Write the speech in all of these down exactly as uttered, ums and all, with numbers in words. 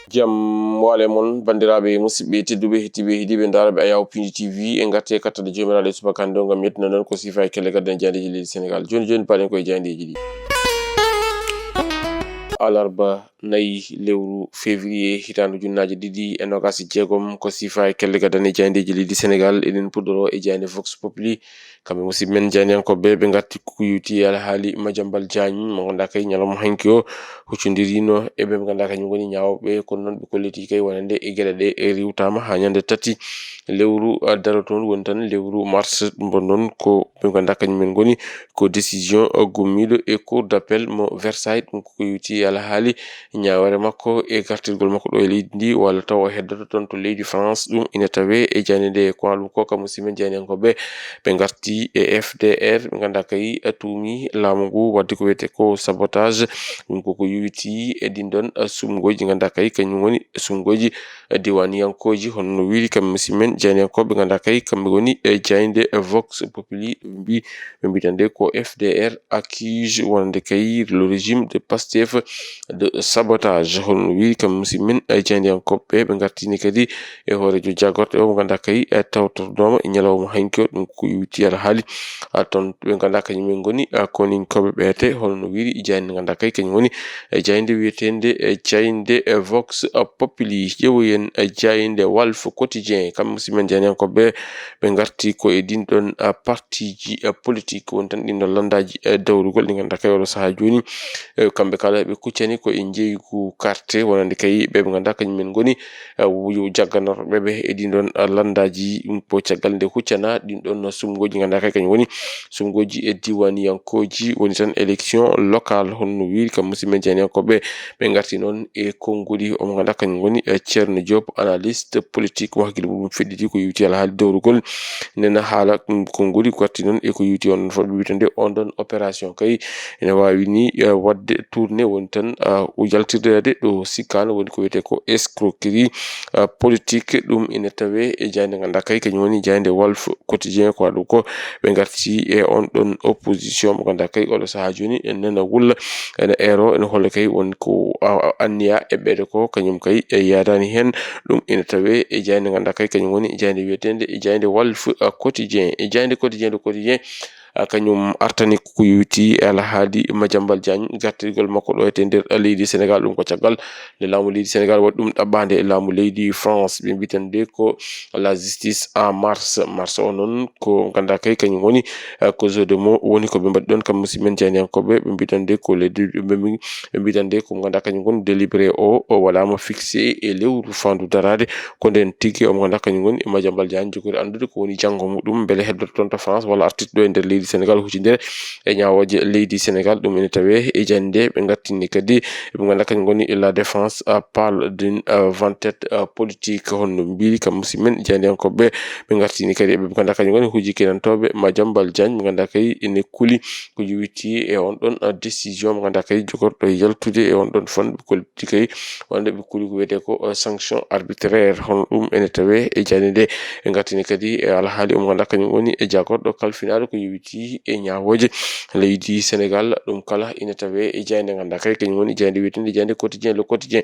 Jam waale mon, banndiraaɓe, musidɓe tedduɓe, hettiiɓe, heɗiiɓe, ndaaraaɓe Ayaw Pindi T V. En ngartii e kattorde Joomiraaɗo e subaka hannde o ngam yettude on ko siifa e kelle gadane jaayndeeji leydi Senegaal. Jooni jooni, paaɗen ko e jaayndeeji ɗi. Alarba nayi lewru février, hitaande ujunnaaje ɗiɗi e noogaas e jeegom, ko siifa e kelle gadane jaayndeeji leydi Senegaal. Eɗen puɗɗoroo e jaaynde Vox Populi. Kamɓe musidɓe men jaayndiyankooɓe, ɓe ngarti ko yowiti e alhaali Madiambal Diagne, mo ngannduɗaa kay ñalawma hanki o huccondiriino e ɓe ɓe ngannduɗaa kañum ngoni ñaawooɓe, kono noon ɓe kolliti kay wonande e geɗe ɗe riiwtaama haa ñande tati lewru, ah, darotooru, woni tan lewru mars. Ɗum ɗon noon ko ɓe ngannduɗaa kañum en ngoni ko décision, ah, gummiiɗo e Cour d'appel mo Versailles. Ɗum ko yowiti e alhaali ñaawoore makko e gartirgol makko ɗo e leydi ndi, walla taw o heddoto toon to leydi France. Ɗum ina tawee e jaaynde nde, ko ɗum ko kam musidɓe men jaayndiyankooɓe, ɓe ngarti e F D R, ɓe ngannduɗaa kay tuumi laamu ngu waɗde ko wiyetee ko sabotage. Ɗum ko ko yowiti e ɗin ɗon, eh, suɓngooji, ngannduɗaa kay kañum woni suɓngooji, eh, diwaaniyankooji, hono no wiiri kamɓe musidɓe men jaayndiyankooɓe, ngannduɗaa kay kamɓe ngoni e jaaynde, eh, Vox Populi, ɓe mbi, ɓe mbiyata nde ko F D R accuse wonande kay le régime de Pastef de sabotage. Hono no wiiri kamɓe musidɓe men, eh, jaayndiyankooɓe, ɓe ngartini kadi e hooreejo jaagorɗe o, mo ngannduɗaa kay, eh, tawtornooma e ñalawma hanki o. Ɗum ko yowiti alhaali, ah, toon ɓe ngannduɗaa kañum en ngoni, ah, koninkooɓe ɓeete, hono no wiiri jaaynde ngannduɗaa kay kañum woni, eh, jaaynde wiyeteende, eh, jaaynde, eh, Vox, ah, Populi. Ƴeewoyen, eh, jaaynde Walf Quotidien, kamɓe musidɓe men jaayndiyankooɓe, ɓe ngarti ko e ɗin ɗon, ah, partiiji, ah, politique, woni tan ɗin ɗon lanndaaji, eh, dawrugol ɗi ngannduɗaa kay oɗo sahaa jooni, eh, kamɓe kala ɓe kuccani ko e njeeygu carte, wonande kay ɓe ɓe ngannduɗaa kañum en ngoni, eh, wuyu jagganorɓe ɓe e ɗin ɗon, eh, lanndaaji. Ɗum ko caggal nde huccana ɗin ɗon suɓngooji ngannduɗaa kay kañum woni suɓngooji e diwaaniyankooji, woni tan élection locale, hono no wiiri kam musidɓe men jaayndiyankooɓe. Ɓe ngarti noon e konngudi o mo ngannduɗaa kañum woni, eh, Ceerno Diop, analyste politique mo hakkille mum feɗɗiti ko yowiti alhaali dawrugol. Ndeen haala, mm, konngudi ko arti noon e ko yowiti on fotɓe wiyetee nde on ɗon opération kay ene waawi ni, eh, waɗde tourné, woni tan, ah, o yaltirdeede ɗo sikkaano, woni ko wiyetee ko escroquerie, ah, politique. Ɗum ene tawee e jaaynde ngannduɗaa kay kañum woni jaaynde Walf Quotidien. Ko waɗi ko ɓe ngarti e on ɗon opposition mo ngannduɗaa kay oɗo sahaa jooni en nana wulla, ene eero, ene holla kay won ko, ah, ah, anniya e ɓeeɗo ko kañum kay e yaadaani heen. Ɗum ene tawee e jaaynde ngannduɗaa kay kañum woni jaaynde wiyeteende e jaaynde Walf, ah, Quotidien. E jaaynde Quotidien, le Quotidien, ah, kañum artani ko yowiti e alhaali Madiambal Diagne, gartirgol makko ɗo e nder leydi Senegaal. Ɗum ko caggal nde laamu leydi Senegaal waɗi ɗum ɗaɓɓaande e laamu leydi France. Ɓe mbiyata nde ko la justice en marche. Marche o noon ko ngannduɗaa kay kañum woni, eh, ko jeu de mots woni ko ɓe mbaɗi ɗoon kam musidɓe men jaayndiyankooɓe. Ɓe mbiyata nde ko le dé-, ɓe mbi-, ɓe mbiyata nde ko ngannduɗaa kañum woni délibéré o, o waɗaama fixé e lewru faandu daraade. Ko ndeen tigi o mo ngannduɗaa kañum woni Madiambal Diagne jogori anndude ko woni janngo muɗum, mbele heddoto toon to France walla artirta ɗo e nder leydi Senegaal, huccondire e ñaawooje leydi Senegaal. Ɗum ene tawee e jaaynde nde. Ɓe ngartini kadi ɓe ngannduɗaa kañum ngoni la défense, euh, parle d'une, euh, vendetta, euh, politique, hono no mbiri kam musidɓe men jaayndiyankooɓe. Ɓe ngartini kadi ɓe ngannduɗaa kañum ngoni hujji kenantooɓe Madiambal Diagne, ɓe ngannduɗaa kay ene kuli ko yowiti e on ɗon, uh, décision mo ngannduɗaa kay jogorɗo yaltude e on ɗon fannu, ɓe kolliti kay wonande ɓe kuli ko wiyetee ko, uh, sanction arbitraire. Hono ɗum ene tawee e jaaynde nde. Ɓe ngartini kadi e alhaali o mo ngannduɗaa kañum woni e jaagorɗo kalfinaaɗo ko yowiti e ñaawooje leydi Senegaal. Ɗum kala ene tawee e jaaynde ngannduɗaa kay kañum woni jaaynde wiyeteende jaaynde Quotidien, Le Quotidien.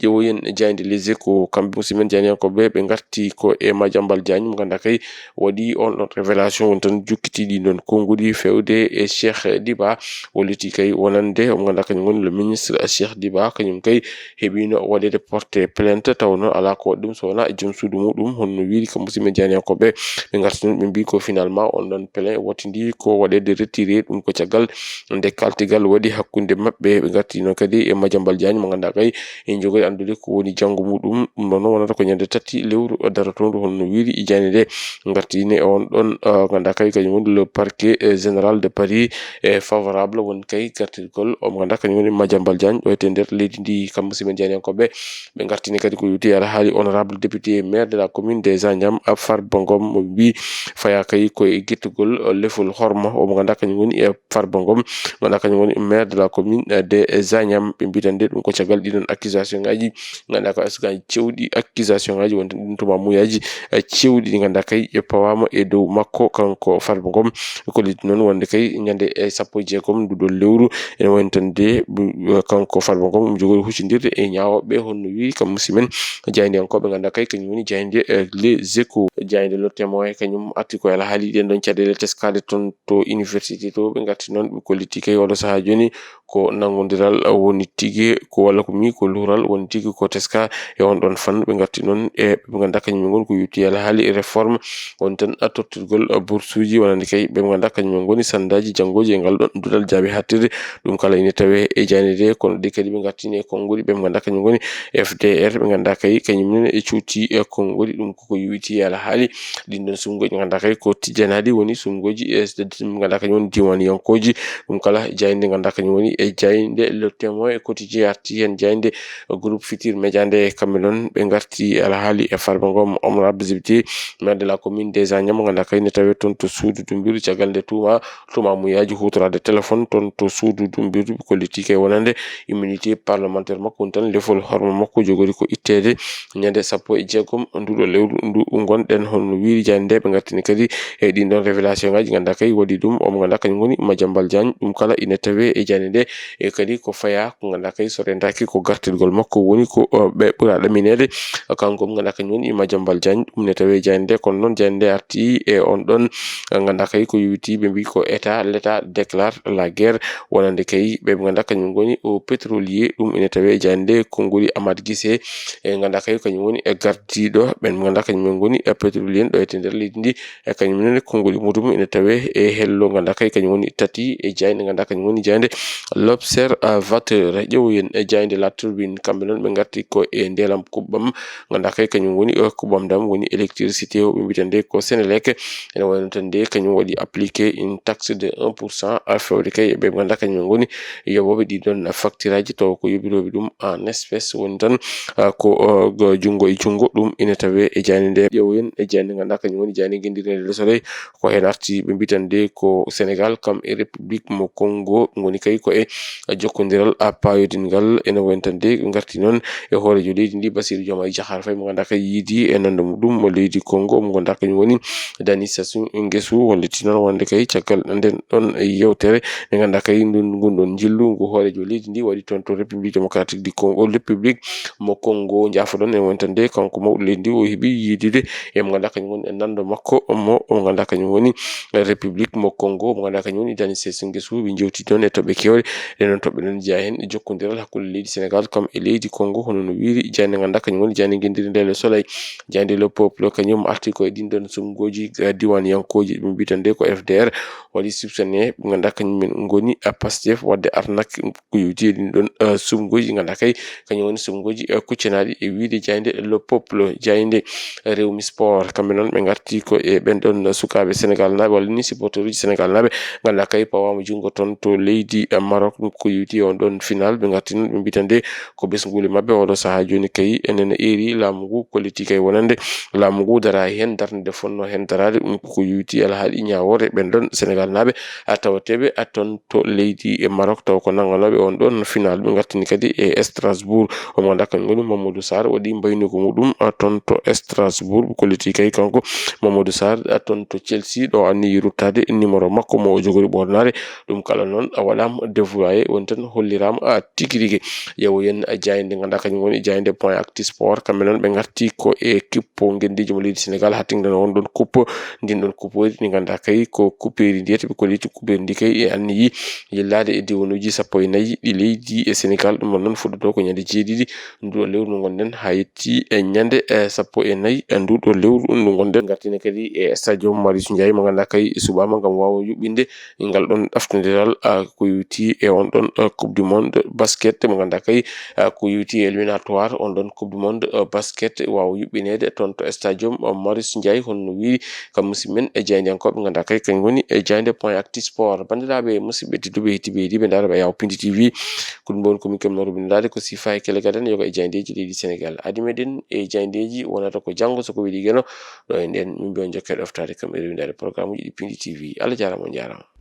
Ƴeewoyen jaaynde Les Échos, kamɓe musidɓe men jaayndiyankooɓe, ɓe ngarti ko e Madiambal Diagne mo ngannduɗaa kay waɗi on ɗon révélation, woni tan jokkiti ɗin ɗon konnguɗi feewde e Cheikh Diba. Walliti kay wonande o mo ngannduɗaa kañum woni le ministre Cheikh Diba, kañum kay heɓiino waɗeede porté plainte, taw noon alaa ko waɗi ɗum so wonaa e joom suudu muɗum, hono no wiiri kam musidɓe jaayndiyankooɓe. Ɓe ngarti noon ɓe mbi ko finalement on ɗon plainte wattindi ko waɗeede retiré, ɗum ko caggal nde kaltigal waɗi hakkunde maɓɓe. Ɓe ngarti noon kadi e Madiambal Diagne mo ngannduɗaa kay en jogori anndude ko woni janngo muɗum. Ɗum ɗon noon wonata ko ñande tati lewru darotoondu, hono no wiiri e jaaynde nde. Ngartini e on ɗon, uh, ngannduɗaa kay kañum woni le parquet, eh, général de Paris, eh, favorable woni kay gartirgol o mo ngannduɗaa kañum woni Madiambal Diagne ɗo e nder leydi ndi. Kam musidɓe jaayndiyankooɓe, ɓe ngartini kadi ko yowiti e alhaali honorable député maire de la commune des Agnam, Farba Ngom, mo mbi fayaa kay ko e gittugol, uh, lefol Horma, o mo ngannduɗaa kañum woni e Farba Ngom, ngannduɗaa kañum woni maire de la commune, eh, de Zagnam. Ɓe mbiyi tan de ɗum ko caggal ɗiɗon accusation ngaji, ngannduɗaa ko accusation cewɗi, accusation ngaji wonde ɗum to mamuyaji, eh, cewɗi ɗi ngannduɗaa kay e pawaama e dow makko kanko Farba Ngom. Ko leydi noon wonde kay ñande, eh, sappo e jeegom nduɗo lewru, ene woni tan de, bu-, kanko Farba Ngom omo jogori huccondirde e ñaawooɓe honno wiiri kam musimen. Jaayndiyankooɓe ngannduɗaa kay kañum woni jaaynde, eh, Les Échos, jaaynde Le Témoin, kañum arti ko e alhaali ɗen ɗon caɗeele teskaade toon to université to. Ɓe ngarti noon ɓe kolliti kay oɗo sahaa jooni ko nanngondiral woni tigi ko, walla ko mi ko luural woni tigi ko teska e on ɗon fannu. Ɓe ngarti noon e ɓe ngannduɗaa kañum en ngoni ko yutti alhaali réforme, woni tan tottirgol boursuuji, wonande kay ɓe ngannduɗaa kañum en ngoni sandaaji janngooji e ngal ɗon duɗal jaabi haaɗtirde. Ɗum kala ine tawee e jaaynde nde, kono ɗi kadi ɓe ngartini e konnguɗi ɓe ngannduɗaa kañum ngoni F D R, ɓe ngannduɗaa kay kañum ne e cuuti e konnguɗi. Ɗum koko yuwiti e alhaali ɗin ɗon sumngooji ngannduɗaa kay ko tijjanaaɗi woni sumngooji e s-, ngannduɗaa kañum woni diiwaaniyankooji. Ɗum kala jaaynde ngannduɗaa kañum woni e jaaynde Le Témoin e Quotidien arti heen, jaaynde Groupe Futurs Médias nde kamɓe noon ɓe ngarti alhaali e Farba Ngom, honorable député, maire de la commune des Agnam, ngannduɗaa kay ne tawee toon to suudu dumbiri caggal nde tuuma, tuuma muyaaji huutoraade téléphone toon to suudu dumbiri ko liti kay wonande immunité parlementaire makko, woni tan lefol horma makko jogori ko itteede ñande sappo e jeegom nduɗo lewru ndu ngonɗen. Hono no wiiri jaaynde nde, ɓe ngartini kadi e ɗin ɗon révélation ngaji ngannduɗaa kay waɗi ɗum, o mo ngannduɗaa kañum woni Madiambal Diagne. Ɗum kala ina tawee e jaaynde nde, e kadi ko fayaa ko ngannduɗaa kay so rentaaki ko gartirgol makko woni ko, o, ɓe ɓura ɗamineede. Kanko mo ngannduɗaa kañum woni Madiambal Diagne, ɗum ne tawee jaaynde nde, kono noon jaaynde nde arti e on ɗon ngannduɗaa kay ko yowiti, ɓe mbi ko état, l'état déclare la guerre, wonande kay ɓe ngannduɗaa kañum ngoni o pétrolier, ɗum ene tawee e jaaynde nde konnguli Amath Guissé, e ngannduɗaa kay kañum woni e gardiiɗo ɓen ngannduɗaa kañum en ngoni e pétrolier en ɗo e nder leydi ndi, e kañum nene konnguli muɗum ene tawee e hello ngannduɗaa kay kañum woni tati e jaaynde ngannduɗaa kañum woni jaaynde L'Observateur. Ƴeewoyen e jaaynde La Tribune, kamɓe noon ɓe ngarti ko e ndeelam kubbam ngannduɗaa kay kañum woni, eh, kubbam dam woni électricité o ɓe mbiyata nde ko Senelec. Ene wayno tan nde kañum waɗi appliqué une taxe de un pour cent a fewde kay e ɓe ngannduɗaa kañum en ngoni yoɓooɓe ɗi ɗon facture aji, tawa ko yoɓirooɓe ɗum en espèce woni tan, ah, ko, oh, go-, junngo e junngo. Ɗum ina tawee e jaaynde nde. Ƴeewoyen e jaaynde ngannduɗaa kañum woni jaaynde ngenndiire nde Le Soleil. Ko heen arti ɓe mbiyata nde ko Sénégal kam e République mo Congo ngoni kay ko e jokkondiral a paayodingal. Ene wayno tan de ɓe ngarti noon e hooreejo leydi ndi, Bassirou Diomaye Diakhar Faye, mo ngannduɗaa kay yiidi e nande muɗum mo leydi Congo, mo ngannduɗaa kañum woni Denis Sassou Nguesso, walliti noon wonde kay caggal nden ɗon yewtere nde ngannduɗaa kay ndun, ngun ɗon njillu ngu hooreejo leydi ndi waɗi toon to République Démocratique du Congo, République mo Congo, njaafoɗon. Ene wayno tan de kanko mawɗo leydi ndi o heɓi yiidude e mo ngannduɗaa kañum woni nanndo makko mo, mo ngannduɗaa kañum woni République mo Congo, mo ngannduɗaa kañum woni Denis Sassou Nguesso. Ɓe njewti toon e toɓɓe keewɗe. Ɗen noon toɓɓe noon jeyaa heen e jokkondiral hakkunde leydi Sénégal kam e leydi Congo, hono no wiiri jaaynde ngannduɗaa kañum woni jaaynde ngenndiire nde Le Soleil. Jaaynde Le Peuple kañum arti ko e ɗin ɗon sumngooji, eh, diiwaaniyankooji, ɓe mbiyata nde ko F D R waɗi soupçonné ɓe ngannduɗaa kañum en ngoni, eh, Pastef waɗde arnaque ko yowiti e ɗin ɗon, eh, sumngooji ngannduɗaa kay kañum woni sumngooji, eh, kuccanaaɗi e wiyde jaaynde Le Peuple. Jaaynde Rewmi Sport, kamɓe noon ɓe ngarti ko e ɓen ɗon sukaaɓe Sénégal naaɓe, walla ni supporteruuji Sénégal naaɓe, ngannduɗaa kay pawaama junngo toon to leydi, eh, Maroc, ko yowiti on ɗon final. Ɓe ngarti noon ɓe mbiyata nde ko ɓesnguuli maɓɓe oɗo sahaa jooni kay enen eeri laamu ngu kolliti kay wonande laamu ngu dara heen darnde nde fotnoo heen daraade. Ɗum ko yowiti alhaali ñaawoore ɓen ɗon Sénégal naaɓe a tawateeɓe a toon to leydi e Maroc, taw ko nannganooɓe on ɗon final. Ɓe ngartini kadi e Strasbourg. O mo ngannduɗaa kañum woni Mamadou Sarr waɗi mbaynugo muɗum, a, toon to Strasbourg. Kolliti kay kanko Mamadou Sarr, a, toon to Chelsea, ɗo anniyi ruttaade numéro makko mo o jogori ɓoornaade. Ɗum kala noon a waɗaama dévoilé, woni tan holliraama, a, tigi rigi. Ƴeewoyen, a, jaaynde ngannduɗaa kañum woni jaaynde Point Actu Sport. Kamɓe noon ɓe ngarti ko e kippo ngenndiijo mo leydi Sénégal, haa tengtana on ɗon kuppo. Ndin ɗon kuppoyri ndi ngannduɗaa kay ko kuppeeri ndiyete, ɓe kolliti kuppeeri ndi kay e anniyi yillaade e diiwanuuji sappo e nayi ɗi leydi e Sénégal. Ɗum noon fuɗɗotoo ko ñande jeeɗiɗi nduɗo lewru ndu ngonɗen haa yetti e ñande, e, sappo e nayi e nduɗo lewru ndu ngonɗen. Ngartine kadi e stadium Marius Ndiaye mo ngannduɗaa kay suɓaama ngam waawa yuɓɓinde ngal ɗon ɗaftondiral, a, ko yowiti e on ɗon, eh, Coupe du Monde basket mo ngannduɗaa kay, eh, ko yowti éliminatoire on ɗon Coupe du Monde, eh, basket waawa yuɓɓineede toon to stadium, eh, Marius Ndiaye, hono no wiiri kam musidɓe men e jaayndiyankooɓe ngannduɗaa kay kañ ngoni e jaaynde point actu sport. Banndiraaɓe, musidɓe tedduɓe, hettooɓe, heɗiiɓe, ndaarooɓe Yaw Pindi T V, ko ɗum woni ko min keɓnoo rubindaade ko sifa e kele gadan yoga e jaayndeeji leydi Senegal. Adi meɗen e jaayndeeji wonata ko janngo so ko weeli geno ɗo e nden min mbiyon jokkere ɗoftaade kam e rubindaade programme uji ɗi Pindi T V. Allah jaaraama, on jaaraama.